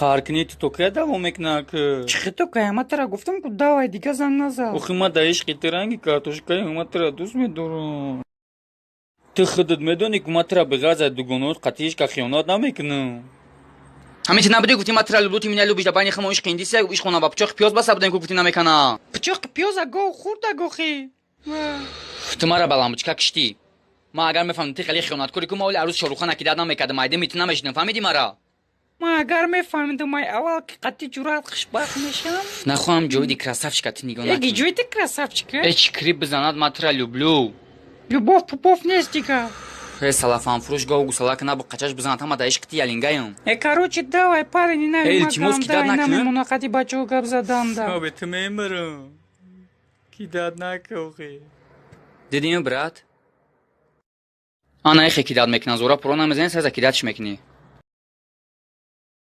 Қаҳркунии ту то кая давом мекунад ки? Чӣ хито кая? Ма тара гуфтам, ку давай, дига занг назад. Охи, ма дар ишқи ту ранги картошкаи, ма тура дӯст медорам. Ту худат медонӣ, ки ма тура беғарз аз дугонаот қатъи ишқа хиёнат намекунам. Ҳамин ти набудӣ, гуфтӣ: «Ма тура люблю, ты меня любишь», да байни хама ишқи индисия, ишқона ба пичоқи пиёз баста будем ку, гуфтӣ намекана. Пичоқи пиёза гов хӯрда гохи. Ту мара ба лампочка киштӣ. Ман агар мефаҳмидам, ти хеле хиёнаткорӣ ку, ма оли арӯз Шоҳрухана кидать намекардам, майдами ту намешидам, фаҳмидӣ мара? Ман агар мефаҳмидам, ай аввал, ки қатъи ҷуръат хушбахт мешавам. Нахоҳам ҷоиди красавчика ту нигоҳ. Эги ҷоиди красавчика. Э, чӣ крип бизанад, ма тура люблю. Любовь пупов нест дига. Э, салафанфурӯш гов гусалак набу, қачаш бизанад, ҳама да ишқи ти ялингаям. Э, короче, давай, парень. Э, илтимос, кидать накун. Намемона қати бачаҳо гап заданда. Обе ту мемирам, кидать нака охи. Дидим, брат, ана эхе кидать мекунан, зора пуро намезани, саза кидатьш мекунӣ.